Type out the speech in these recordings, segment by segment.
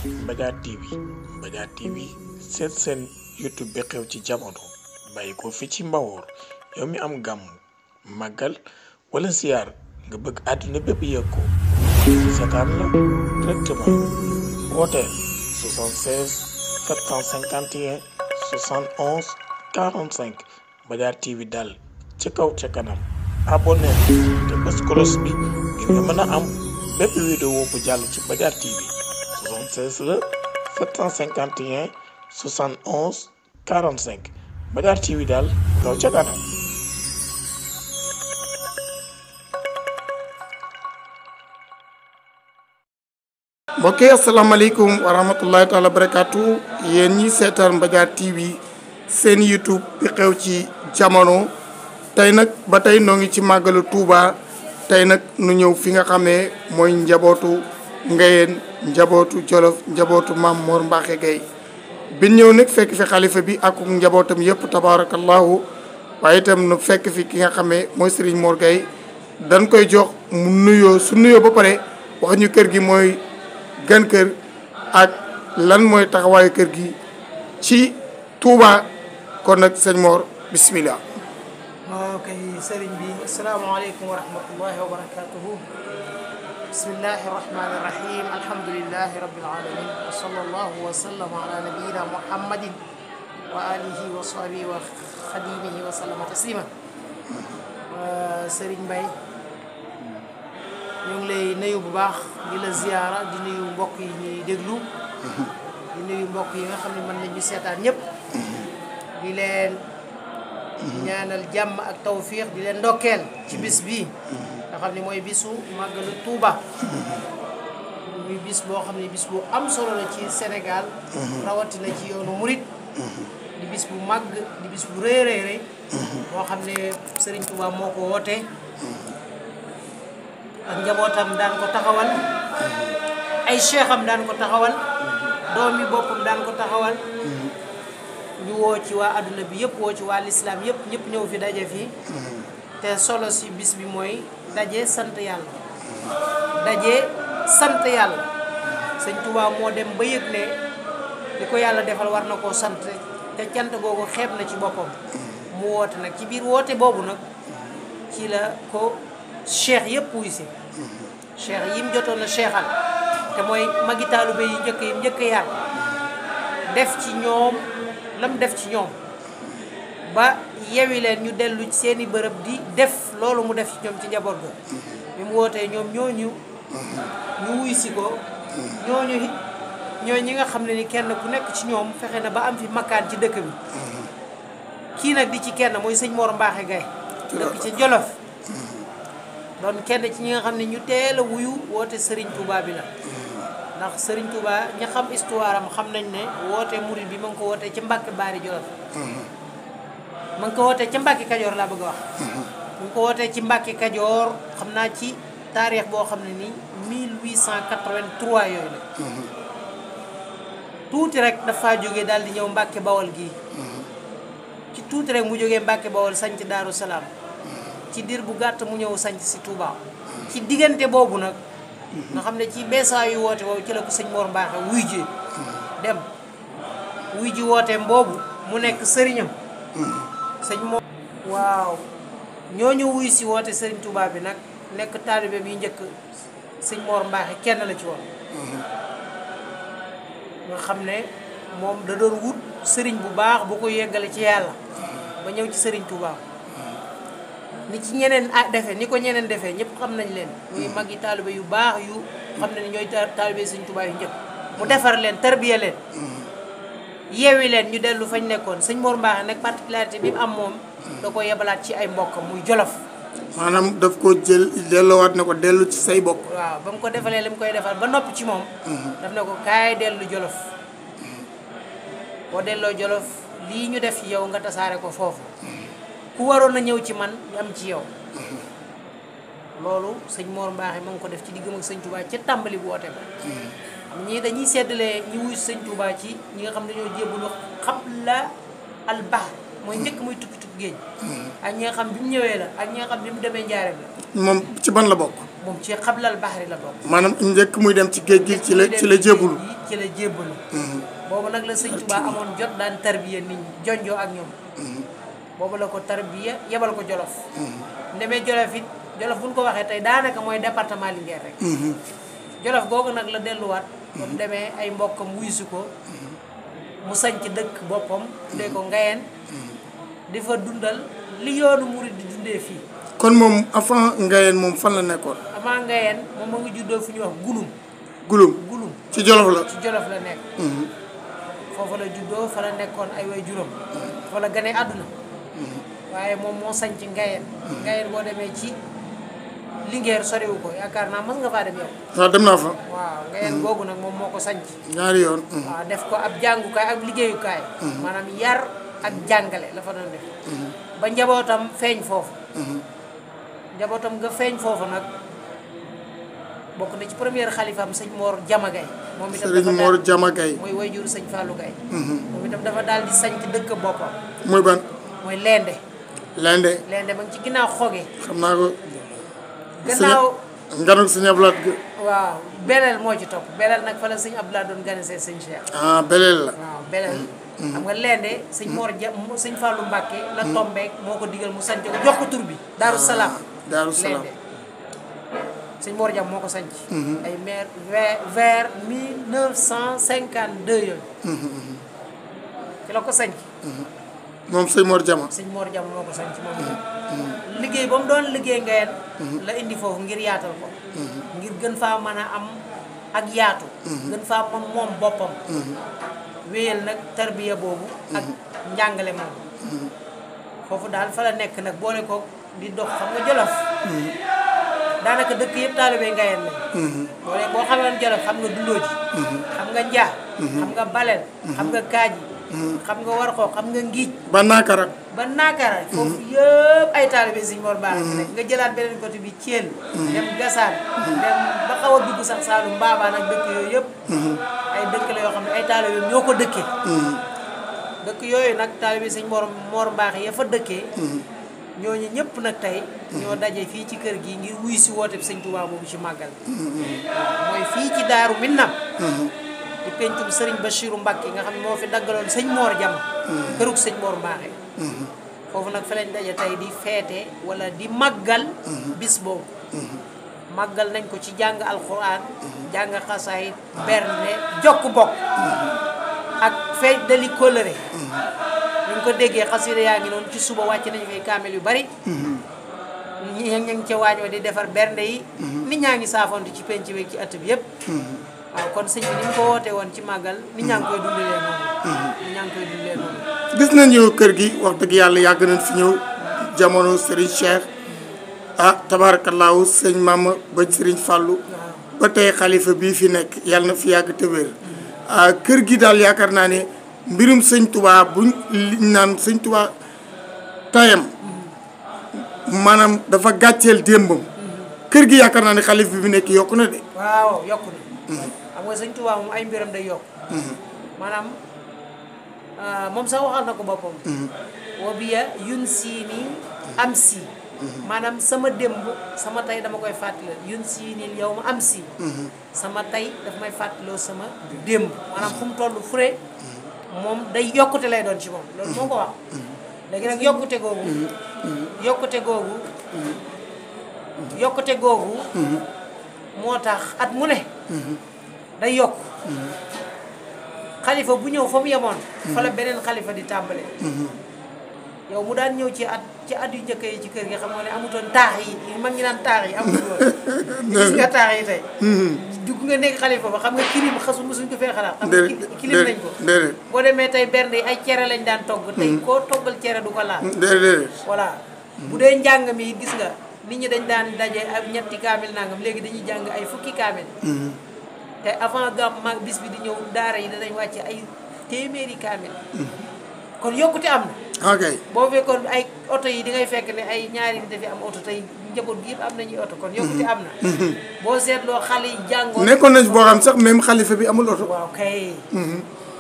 Mbadiar TV Mbadiar TV seet seen YouTube bi xew ci jamono bàyyi ko fi ci Mbawoor yow mi am gàmm màggal wala siyaar nga bëgg àdduna bépp yëg ko seetaan la directement wooteel 76 751 71 45 Mbadiar TV daal ca kaw ca kanam abonné te bës cloche bi ngir nga mën a am bépp vidéo bu jàll ci Mbadiar TV 76 la 751 71 45 Mbadiar TV daal kaw ca kanam. mbokk yi asalaamaaleykum wa rahmatullahi taala barakaatu yéen ñi seetaan Mbadiar TV seen YouTube bi xew ci jamono tey nag ba tey noo ngi ci màggalu Touba tey nag nu ñëw fi nga xam ne mooy njabootu Ngayeen njabootu Jolof njabootu Maam Mor Mbaxe Gaye bin ñëw nag fekk fi xalifa bi ak njabootam yëpp tabarakallahu waaye itam nu fekk fi ki nga xam ne mooy Serigne Mor Gaye dañ koy jox mu nuyoo su nuyoo ba pare wax ñu kër gi mooy gan kër ak lan mooy taxawaayu kër gi ci Touba kon nag sëñ Mor bismillah. ok sëriñ bi asalaamaaleykum wa rahmatullahi wa barakatuhu bismillahi rahmani rahim alhamdulillahi rabbil alamin wa sallallahu wa sallam ala nabiyina muhammadin wa alihi wa sahbihi wa xadimihi wa sallama taslima sëriñ Mbay ñu ngi lay nuyu bu baax di la ziyaara di nuyu mbokk yi ñuy déglu di nuyu mbokk yi nga xam ne mën nañu seetaan ñëpp di leen ñaanal jàmm ak tawfiix di leen ndokkeel ci bis bii nga xam ne mooy bisu màggalu Tuuba muy bis boo xam ne bis bu am solo la ci Sénégal rawatina ci yoonu murit di bis bu màgg di bis bu rëy rëy rëy boo xam ne Sëriñ Tuuba moo ko woote ak njabootam daan ko taxawal ay cheikham daan ko taxawal doomi boppam daan ko taxawal ñu woo ci waa adduna bi yëpp woo ci waa lislaam yëpp ñëpp ñëw fi daje fii te solo si bis bi mooy daje sant yàlla daje sant yàlla sëñ Tuubaa moo dem ba yëg ne li ko yàlla defal war na koo sant te cant googu xeeb na ci boppam mu woote nag ci biir woote boobu nag ci la ko cheikh yëpp wuy si cheikh yim jotoon na cheikhal te mooy magi taalibe yi njëkk yar def ci ñoom lam def ci ñoom ba yewi leen ñu dellu ci seeni bërëb di def loolu mu def ci ñoom ci njaboot ga bi mu wootee ñoom ñooñu ñu wuy si ko ñooy ñi nga xam ne ni kenn ku nekk ci ñoom fexe na ba am fi makkaan ci dëkk bi kii nag di ci kenn mooy sëñ Mor Mbaxe Gaye dëkk ci Jolof doon kenn ci ñi nga xam ne ñu teel a wuyu woote Serigne Touba bi la ndax Serigne Touba ña xam histoire am xam nañ ne woote murid bi ma ngi ko wootee ci Mbàkke Baari Jolof ma ngi ko wootee ci Mbàkke Kajoor laa bëgg a wax mu ngi ko wootee ci Mbàkke Kajoor xam naa ci taarix boo xam ne ni 1883 yooyu la tuuti rek dafa jógee daal di ñëw Mbàkke Bawol gii ci tuuti rek mu jógee Mbàkke Bawol sanc Daaru Salaam ci diir bu gàtt mu ñëw sanc si Touba ci diggante boobu nag nga xam ne ci beesaa yu woote boobu ci la ko sëñ Mor Mbaxe wuy ji dem wuy ji wooteem boobu mu nekk sëriñam sëñ Mor waaw ñooñu wuy si woote sëriñ Touba bi nag nekk taalibe bi njëkk sëñ Mor Mbaxe kenn la ci woon nga xam ne moom da doon wut sëriñ bu baax bu ko yeggale ci yàlla ba ñëw ci sëriñ Touba ni ci ñeneen defee ni ko ñeneen defee ñëpp xam nañ leen muy mag yi taalibe yu baax yu xam ne ñooy taalibe sëñ Touba yu njëkk mu defar leen tarbiya leen yeewi leen ñu dellu fañ nekkoon sëñ Mor Mbaxe nag particularité bi mu am moom da ko yebalaat ci ay mbokkam muy Jolof maanaam daf ko jël delloowaat ne ko dellu ci say bokk. waaw ba mu ko defalee li mu koy defal ba noppi ci moom daf ne ko kaay dellu Jolof boo delloo Jolof lii ñu def ci yow nga tasaare ko foofu ku waroon a ñëw ci man am ci yow loolu sëñ Mor Mbaxe ma ngi ko def ci diggam ak sëñ Touba ca tàmbali bu woote ba xam ñii dañuy seddalee ñi wuy sëñ Touba ci ñi nga xam ne dañoo jébbalu xabla al bahr mooy njëkk muy tukki géej ak ñi nga xam bi mu ñëwee la ak ñi nga xam bi mu demee njaareem la moom ci ban la bokk. moom ci xablal baxri la bokk. maanaam njëkk muy dem ci géej gi ci la jébbalu. ci la jébbalu boobu nag la sëñ Tuubaa amoon jot daan tarbiya nit ñi jonjoo ak ñoom boobu la ko tarbiya yebal ko Jolof ndemee Jolof it Jolof bu ñu ko waxee tey daanaka mooy département Linguère rek Jolof googu nag la delluwaat ba mu demee ay mbokkam wuysu ko mu sañc dëkk boppam tuddee ko Ngayeen di fa dundal li yoonu murid di dundee fii kon moom avant Ngayeen moom fan la nekkoon avant Ngayeen moom ma ngi juddoo fu ñuy wax Gulum ci Jolof la ci Jolof la nekk foofu la juddoo fa la nekkoon ay way juróom fa la gane àdduna waaye moom moo sañc Ngayeen Ngayeen boo demee ci Linguère soriwu ko yaakaar naa mës nga faa dem yow waaw dem naa fa waaw Ngayeen googu nag moom moo ko sañc ñaari yoon waaw def ko ab jàngukaay ak liggéeyukaay maanaam yar ak jàngale la fa doon def ba njabootam feeñ foofu njabootam nga feeñ foofu nag bokk na ci première xalifaam sëñ Mor Jamagay moom itam Sëriñ Mor Jamagay mooy wayjur sëñ Fallou Gaye moom itam dafa daal di sañc dëkk boppam mooy ban mooy Lende ma ngi ci ginnaaw xoge xam naa ko gannaaw nganuk sëñ Ablaat gi waaw Beleel moo ci topp Beleel nag fa la sëñ Ablaat doon ganisee sëñ Cheikh Beleel la waaw Beleel xam nga Lende sëñ Mor sëñ Fallou Mbacke la tombeek moo ko digal mu sanc ko jox ko tur bi Daaru Salaam Lende sëñ Mor Jam moo ko sanc ay vers 1952 yooyu ci la ko sanc moom sëñ Mor Jama moo ko sanc moom liggéey ba mu doon liggéey Ngayeen la indi foofu ngir yaatal ko ngir gën faa mën a am ak yaatu gën faa mën moom boppam wéyal nag tarbiya boobu ak njàngale moom foofu daal fa la nekk nag boole ko di dox xam nga Jolof daanaka dëkk yëpp taalibe Ngayeen lañ boole boo xamoon Jolof xam nga Dundooji xam nga Njaa xam nga Balel xam nga Kaaji xam nga Warxoo xam nga Ngiij ba Naakara foofu yëpp ay taalibe Sëñ Mor baax rek nga jëlaat beneen côté bi Thiel dem Gassane dem ba xaw a dugg sax Saalum Mbaabaan ak dëkk yooyu yëpp ay dëkk la yoo xam ne ay taalibe ñoo ko dëkkee dëkk yooyu nag taalibe Sëñ Mor Mbaax ya fa dëkkee ñooñu ñëpp nag tey ñoo daje fii ci kër gi ngir wuy si woote bi Sëñ Tuubaa boobu ci màggal mooy fii ci Daaru Minam di pencum Sëriñ Bachiru Mbàkke nga xam ne moo fi daggaloon Sëñ Mor Jama kërug Sëñ Mor Mbaaxe foofu nag fa lañ daje tey di feete wala di màggal bis boobu màggal nañ ko ci jàng alxuraan jàng xasaayit bernde jokk bokk ak feej dali kóllëre ñu ko déggee xasida yaa ngi noonu ci suba wàcc nañu fay kaamel yu bari ñi ngi ca waañ wa di defar bernde yi nit ñaa ngi saafonte ci penc bi ci ëtt bi yëpp waaw kon sëñ bi ni ñu ko woote woon ci màggal nit ñaa ngi koy dundalee noonu gis nañu kër gi wax dëgg yàlla yàgg nañ fi ñëw jamono Serigne Cheikh tabaarakallaahu sëñ Mama ba Serigne Fallou ba tey xalifa bii fi nekk yàlla na fi yàgg te wér kër gi daal yaakaar naa ne mbirum sëñ Tuubaa buñ liñ naan sëñ Tuubaa tayam maanaam dafa gàcceel démbam kër gi yaakaar naa ne xalif bi nekk yokku na de waaw yokku na xam nga sëñ Tuubaa moom ay mbiram day yokk maanaam moom sax waxal na ko boppam wa biya yun sii nii am si maanaam sama démb sama tey dama koy fàttaloo yun sii nii yow ma am si sama tey daf may fàttaloo sama démb maanaam fu mu toll fure moom day yokkute lay doon ci moom loolu moo ko wax léegi nag yokkute googu moo tax at mu ne day yokk xalifa bu ñëw fa mu yemoon fa la beneen xalifa di tàmbale yow mu daan ñëw ci at yu njëkk yi ci kër gi xam nga ne amutoon taax yi mag ñi naan taax yi amutoon gis nga taax yi tey dugg nga nekk xalifa ba xam nga kilim xasul musuñ ko fee xalaat xam nga kilim nañ ko boo demee tey bernde yi ay cere lañ daan togg tey koo toggal cere du ko laal voilà bu dee njàng mi gis nga nit ñi dañ daan daje ak ñetti kaamil nangam léegi dañuy jàng ay fukki kaamil te avant gam mag bis bi di ñëw daara yi danañ wàcce ay téeméeri kaamil kon yokkute am na ok boo fekkoon ay oto yi di ngay fekk ne ay ñaari nit dafi am oto tey njaboot gi yëpp am nañuy oto kon yokkute am na boo seetloo xale yi jàngoo nekkoon nañ boo xam sax même xalifa bi amul oto waaw kay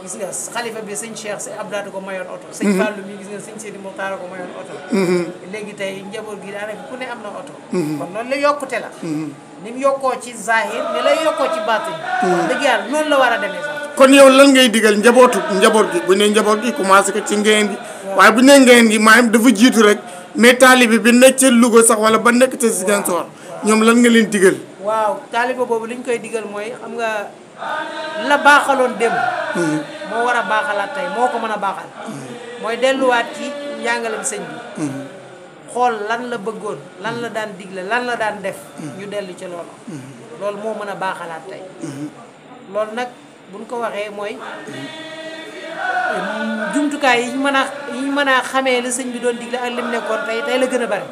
gis nga xalifa bi sëñ Cheikh si Abdoulaye ko mayoon oto sëñ Fallou mi gis nga sëñ Sidi Mokhtar ko mayoon oto léegi tey njaboot gi daanaka ku ne am na oto kon loolu la yokkute la ni mu yokkoo ci zahir ni lay yokkoo ci baatin dëgg yàlla noonu la war a demee sax kon yow lan ngay digal njaboot gi bu ne njaboot gi commencé ko ci ngeen gi waaye bu ne ngeen gi maanaam dafa jiitu rek mais taalibe bi nekk ca Louga sax wala ba nekk ca Ziguinchor ñoom lan nga leen digal. waaw taalibe boobu li ñu koy digal mooy xam nga la baaxaloon démb. moo war a baaxalaat tey moo ko mën a baaxal. mooy delluwaat ci njàngalem sëñ bi. xool lan la bëggoon lan la daan digle lan la daan def. ñu dellu ci loolu. loolu moo mën a baaxalaat tey. loolu nag buñ ko waxee mooy jumtukaay yi ñu mën a xamee la sëñ bi doon digle ak lim nekkoon tey la gën a bari.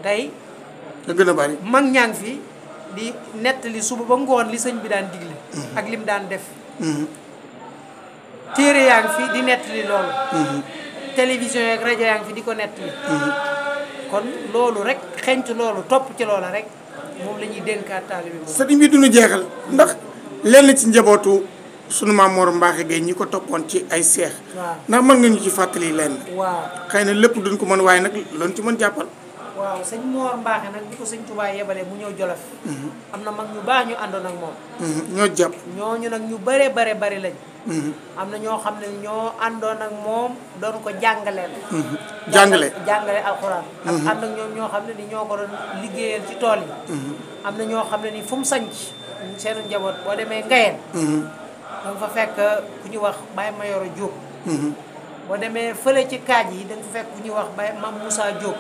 tey. la gën a bari mag ñaa ngi fi di nettali suba ba ngoon li sëñ bi daan digle. ak lim daan def. téere yaa ngi fi di nettali loolu. télévision yeeg rajo yaa ngi fi di ko nettali. kon loolu rek xeñtu loolu topp ci loola rek moom la ñuy dénkaat taalibe bi. sëriñ bi duñu jeexal ndax lenn ci njabootu sunu maam Mor Mbaxe Gueye ñi ko toppoon ci ay seex. waaw ndax mën nga ñu ci fàttali lenn. waaw xëy na lépp duñ ko mën waaye nag loolu ci mën jàppal. waaw sëñ Mor Mbaxe nag bi ko sëñ Touba yebalee mu ñëw Jolof. am na mag ñu baax ñu àndoon ak moom. ñoo jàpp. ñooñu nag ñu bare lañ. am na ñoo xam ne ñoo àndoon ak moom doon ko jàngaleel. jàngale alxuraan. ak ànd ak ñoom ñoo xam ne ni ñoo ko doon liggéeyal ci tool yi. am na ñoo xam ne ni fu mu sanc seenu njaboot boo demee Ngayeen. da nga fa fekk ku ñu wax Baye Mayoro Diop. boo demee fële ci kaaj yi da nga fa fekk ku ñuy wax Baye Mam Moussa Diop.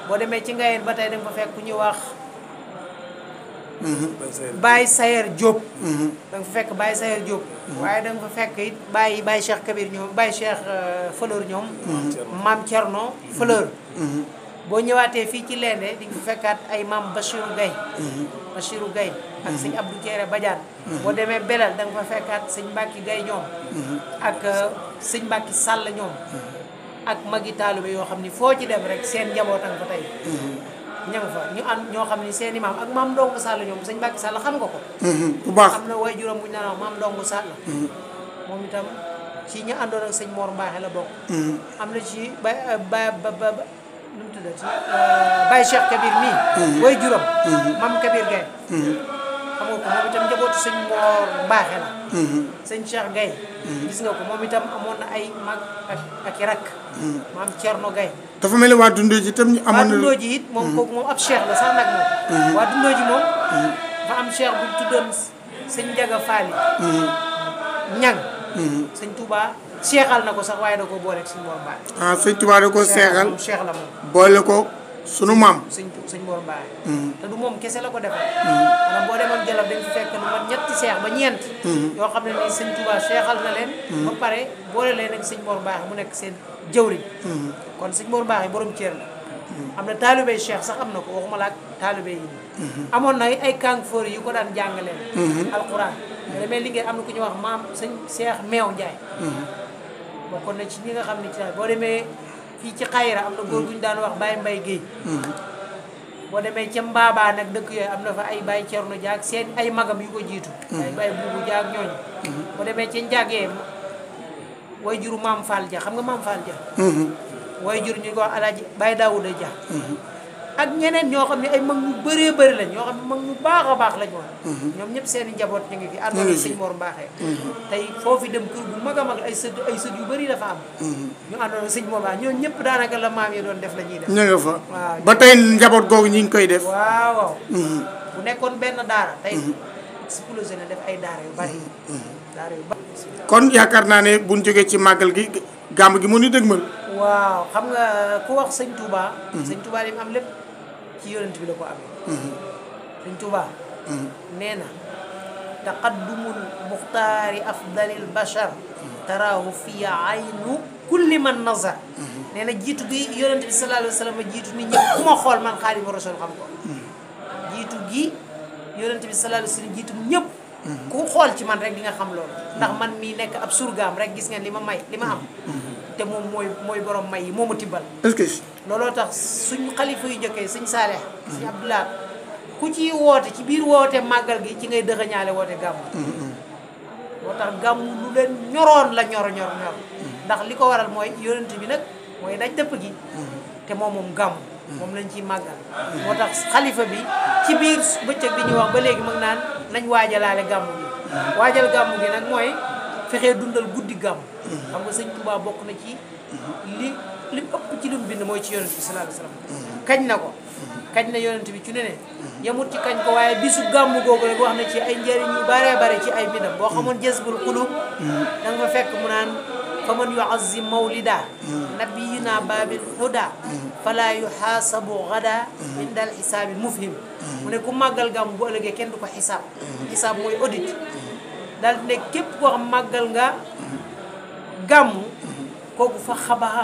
boo demee ci Ngayeen ba tey da nga fa fekk ku ñuy wax. Baye Sayer Diop. da nga fa fekk Baye Sayer Diop. waaye da nga fa fekk it Baye Cheikh Kabir ñoom Baye Cheikh Fleur ñoom. Maam Thierno Fleur. boo ñëwaatee fii ci Lende di nga fa fekkaat ay maam Bachirou Gaye. Bachirou Gaye ak sëñ Abdou Kéré Badiane. boo demee Belal da nga fa fekkaat sëñ Mbacke Gaye ñoom. ak sëñ Mbacke Sall ñoom. ak magi taalibe yoo xam ni foo ci dem rek seen njabootam fa tey. ña nga fa ñu am ñoo xam ni seen i maam ak maam Ndongo Sall ñoom sëñ Mbacke Sall xam nga ko. bu baax am na way juróom bu ñu naan maam Ndongo Sall. moom itam ci ñu àndoon ak sëñ Mor Mbaxe la bokk. am na ci nu mu tuddati Baye Cheikh Kabir mii. way juróom. maam Kabir Gaye. xam nga ko moom itam njabootu sëñ Mor Mbaxe la. sëñ Cheikh Gaye. gis nga ko moom itam amoon na ay mag ak i rakk. maam Thierno Gaye. dafa mel ni waa dundoo ji itam ñu amoon na. waa dundoo ji it moom kooku moom ab cheikh la sax nag moom. waa dundoo ji moom. dafa am cheikh bu tuddoon sëñ Njaga Faali. ñang sëñ Touba seexal na ko sax waaye da koo booleeg sëñ Mor Mbaye. ah sëñ Touba da koo seexal moom cheikh la moom. boole ko sunu maam. sëñ Mor Mbaye. te du moom kese la ko defal. maanaam boo demoon Jolof dañ fi fekk lu mat ñetti seex ba ñeent. yoo xam ne nii sëñ Touba seexal na leen. ba pare boole leen ak sëñ Mor Mbaye mu nekk seen jëwriñ. kon sëñ Mor Mbaye borom cër la. am na taalibey cheikh sax am na ko waxuma la ak taalibe yi. amoon na ay kàngfoor yu ko daan jàngaleen. alquran mais damay liggéey am na ku ñuy wax maam sëñ Cheikh Meew Ndiaye. bokkoon na ci ñi nga xam ne ci boo demee fii ci xayra am na góor gu ñu daan wax Baye Mbaye Guèye. boo demee ca Mbaabaa nag dëkk yooyu am na fa ay Baye Thierno Diak seen ay magam yu ko jiitu. ay Baye Boubou Diak ñooñu. boo demee ca Ndiagee way juru maam Fall Dia xam nga maam Fall Dia. way jur ñu ko wax Alaaji Baye Daouda Dia. ak ñeneen ñoo xam ne ay mag ñu bëree bëri lañ ñoo xam ne mag ñu baax a baax lañ woon. ñoom ñëpp seen i njaboot ñu ngi fi àndoon ak sëñ Mor Mbaxe. tey foofu dem kër bu mag a mag ay sët yu bëri dafa am. ñu àndoon ak sëñ Mor Mbaxe ñoom ñëpp daanaka la maam yi doon def la ñuy def. ñu nga fa waaw ba tey njaboot googu ñu ngi koy def. waaw bu nekkoon benn daara tey explosé na def ay daara yu bari. daara yu bari. kon yaakaar naa ne buñ jógee ci màggal gi gàmm gi mu ni dëgmal. waaw xam nga ku wax sëñ Touba. sëñ Touba li mu am lépp ci yonent bi la ko amee. sëñ Touba. nee na taqaddumul muxtaari afdalil bashar taraahu fi aynu kulli man nazar. nee na jiitu gi yonent bi sallallahu alayhi wa sallam jiitu nit ñi ku ma xool man Xaadimu Rasuul xam ko. jiitu gi yonent bi sallallahu alayhi wa sallam jiitu ñëpp. ku xool ci man rek di nga xam loolu. ndax man mii nekk ab surgaam rek gis ngeen li ma am. te moom mooy borom may yi moo ma tibbal. est-ce que. looloo tax suñ xalifa yu njëkkee suñ Saaleh. suñ Abdoulaye ku ci woote ci biir woote màggal gi ci ngay dëxëñaale woote gàmmu. moo tax gàmmu lu leen ñoroon la ñor. ndax li ko waral mooy yonent bi nag mooy daj dëpp gi. te moom gàmmu. moom lañ ciy màggal. moo tax xalifa bi ci biir bëccëg bi ñu wax ba léegi mag naan nañ waajalaale gàmmu bi. waajal gàmmu gi nag mooy fexee dundal guddi gàmmu xam nga sëñ Touba bokk na ci li ëpp ci lu mu bind mooy ci yonent bi sallallahu alayhi wasallam kañ na ko kañ na yonent bi ci ne yamut ci kañ ko waaye bisu gàmmu googu rek wax na ci ay njëriñ yu bare bare ci ay bindam boo xamoon jazbul qulub da nga fa fekk mu naan faman yu'azzim mawlida nabiyina babil huda fala yuhasabu gada indal xisaabi mufhim mu ne ku màggal gàmmu bu ëllëgee kenn du ko xisaab mooy audit daal ne képp koo xam màggal nga gàmmu kooku fa xabaxa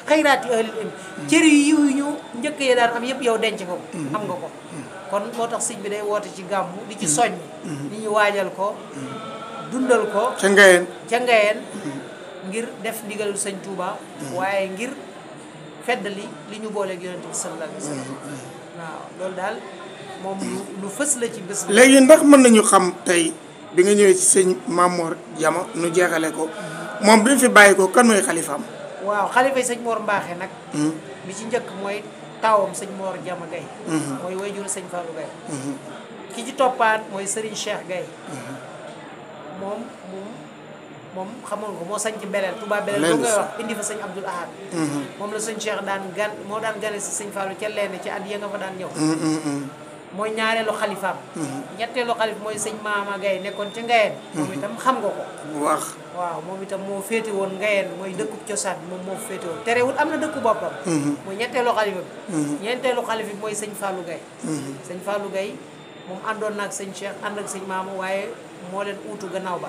xayraati ahlil ilm cër yu ñu njëkk yi daan am yëpp yow denc nga ko am nga ko kon moo tax sëñ bi day woote ci gàmmu di ci soññ ni ñu waajal ko dundal ko ca ngayeen ngir def ndigalul sëñ Touba waaye ngir feddali li ñu booleeg yonent bi sallallahu alayhi wasallam waaw loolu daal moom lu fës la ci bés bi. léegi ndax mën nañu xam tey bi nga ñëwee ci sëñ Mamor Jama nu jeexale ko moom bi mu fi bàyyi ko kan mooy xalifaam. waaw xalifa yi sëñ Mor Mbaaxe nag bi ci njëkk mooy taawam sëñ Mor Jama Gaye mooy wayjur sëñ Fallou Gaye ki ci toppaat mooy Serigne Cheikh Gaye moom xamoon ko moo sañ ci Belel Touba Belel boo koy wax indi fa sëñ Abdoul Ahad moom la sëñ Cheikh moo daan gane si sëñ Fallou ca lenn ci at ya nga fa daan ñëw mooy ñaareelu xalifaam ñetteelu xalif mooy sëñ Maama Gaye nekkoon ci Ngayeen moom itam xam nga ko waaw moom itam moo féete woon Ngayeen mooy dëkkub cosaan bi moom moo féete woon terewul am na dëkku boppam mooy ñetteelu xalifa bi ñeenteelu xalif bi mooy sëñ Fallou Gaye sëñ Fallou Gaye moom àndoon na ak sëñ Cheikh ànd ak sëñ Maama waaye moo leen uutu gannaaw ba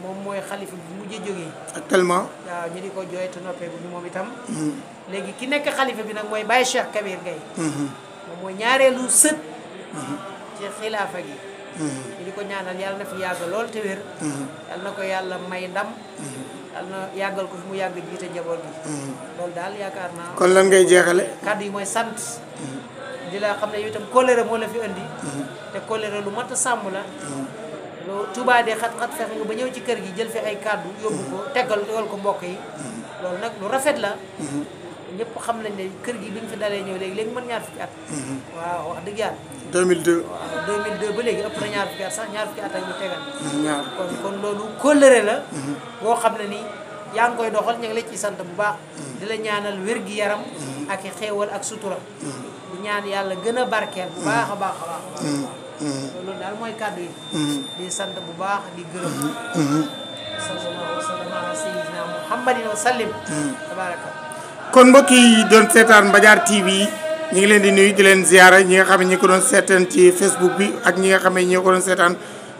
moom mooy xalifa bi mujj jógee actuellement waaw ñu di ko jooy te noppee bu ñu moom itam léegi ki nekk xalifa bi nag mooy Baye Cheikh Kabir Gaye moom mooy ñaareelu sët ci xilaafa gi ñu di ko ñaanal yàlla na fi yàgg lool te wér yàlla na ko yàlla may ndam yàlla na yàggal ko fi mu yàgg jiite njaboot gi loolu daal yaakaar naa kon lan ngay jeexale kàddu yi mooy sant di la xam ne yow itam kóllëre moo la fi indi te kóllëre lu mat a sàmm la lu Touba de xat-xat fexe nga ba ñëw ci kër gi jël fi ay kàddu yóbbu ko tegal ko mbokk yi loolu nag lu rafet la ñëpp xam nañ ne kër gi bi ñu fi dalee ñëw léegi mën ñaar fukki at waaw wax dëgg yàlla 2002 waaw 2002 ba léegi ëpp na ñaar fukki at sax ñaar fukki at ak ñu tegal kon loolu kóllëre la boo xam ne ni yaa ngi koy doxal ñu ngi la ci sant bu baax di la ñaanal wér-gi-yaram ak i xéewal ak sutura di ñaan yàlla gën a barkeel bu baax a baax a baax loolu daal mooy kàddu yi di sant bu baax di gërëm sallallahu wa sallam ala sayyidina muhammadin wa sallim tabaraka kon mbokk yi doon seetaan Mbadiar TV ñi ngi leen di nuyu di leen ziara ñi nga xam ne ñi ko doon seetaan ci Facebook bi ak ñi nga xam ne ñi ko doon seetaan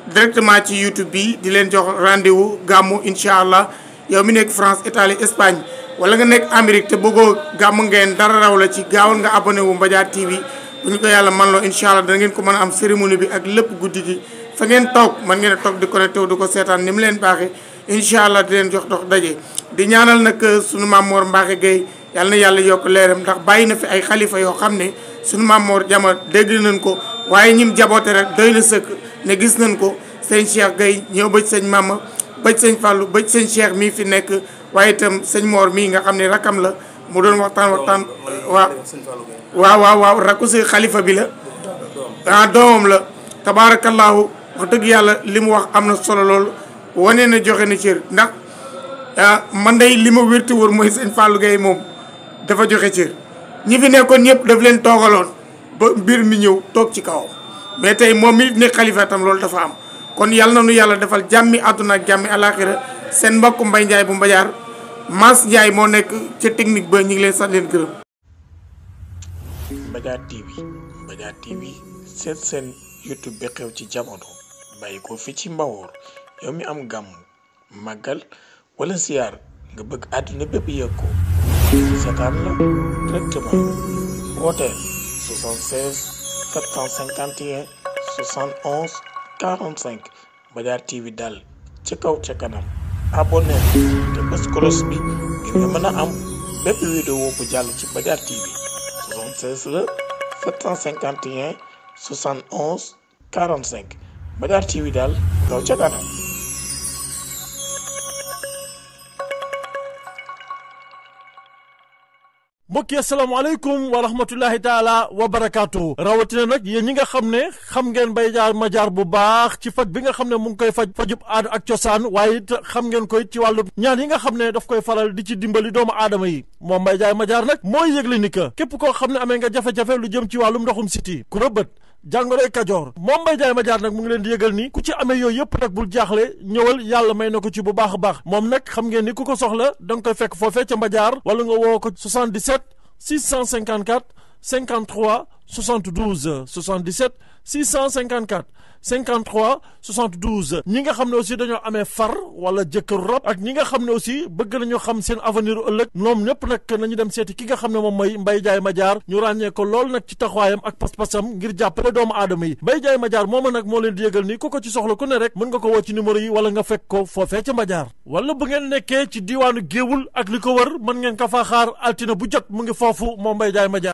directement ci YouTube bi di leen jox rendez-vous gàmmu incha allah yow mi nekk France Italie Espagne wala nga nekk Amérique te bëggoo gàmmu ngeen dara raw la ci gaawal nga abonné wu Mbadiar TV bu ñu ko yàlla man loo incha allah da ngeen ko mën a am cérémonie bi ak lépp guddi gi fa ngeen toog man ngeen a toog di connecté wu di ko seetaan ni mu leen baaxee incha allah di leen jox dox daje di ñaanal nag sunu Maam Mor Mbacke Gueye yàlla na yàlla yokk leeram ndax bàyyi na fi ay xalifa yoo xam ne sunu Maam Mor Jama dégg nañ ko waaye ñim jaboote rek doy na sëkk ne gis nañ ko sëñ Cheikh Gueye ñëw ba ci sëñ Mama ba ci sëñ Fallou ba ci sëñ Cheikh mii fi nekk waaye itam sëñ Mor mii nga xam ne rakam la mu doon waxtaan waaw rakku si xalifa bi la doomam la tabaarakallaahu wax dëgg yàlla li mu wax am na solo loolu wane na joxe na cër ndax man day li ma wérti wóor mooy sëñ Fallou Gueye moom dafa joxe cër ñi fi nekkoon ñëpp daf leen toogaloon ba mbir mi ñëw toog ci kawam mais tey moom mi nekk xalifa tam loolu dafa am kon yàlla na nu yàlla defal jàmmi àdduna ak jàmmi alaxira seen mbokk Mbaye Ndiaye bu Mbadiar Mass Ndiaye moo nekk ca technique ba ñu ngi leen sant leen gërëm. Mbadiar TV seet seen YouTube bi xew ci jamono bàyyi ko fi ci Mbawoor yow mi am gàmm màggal wala siyaar nga bëgg àdduna bépp yëg ko seetaan la directement wooteel 76 751 71 45 Mbadiar TV daal ci kaw ca kanam abonné te bés cloche bi ngir nga mën a am bépp vidéo bu jàll ci Mbadiar TV 76 la 751 71 45 Mbadiar TV daal kaw ca kanam. mbokk yi asalaamaaleykum wa rahmatullahi taala wa barakaatu rawatina nag yéen ñi nga xam ne xam ngeen Mbaye Diar Madiar bu baax ci faj bi nga xam ne mu ngi koy fajub aada ak cosaan waaye it xam ngeen koy ci wàllu ñaan yi nga xam ne daf koy faral di ci dimbali doomu aadama yi moom Mbaye Diar Madiar nag mooy yëgle ni que képp koo xam ne amee nga jafe-jafe lu jëm ci wàllum ndoxum siti ku rëbët jàngoroy kajoor moom Mbaye Diar Madiar nag mu ngi leen di yëgal ni ku ci amee yooyu yëpp nag bul jaaxle ñëwal yàlla may na ko ci bu baax a baax moom nag xam ngeen ni ku ko soxla da nga koy fekk foofee ca Madiar wala nga woo ko 77 654 53 72 77 654 53 72 ñi nga xam ne aussi dañoo amee far wala jëkkëru rab ak ñi nga xam ne aussi bëgg nañu xam seen avenir ëllëg ñoom ñëpp nag nañu dem seeti ki nga xam ne moom mooy Mbaye Diar Madiar ñu ràññee ko lool nag ci taxawaayam ak pas-pasam ngir jàppale doomu aadama yi Mbaye Diar Madiar mooma nag moo leen di yëgal ni ku ko ci soxla ku ne rek mën nga ko woo ci numéro yi wala nga fekk ko foofee ca Madiar wala bu ngeen nekkee ci diiwaanu Géewul ak li ko wër mën ngeen ko faa xaar altine bu jot mu ngi foofu moom Mbaye Diar Madiar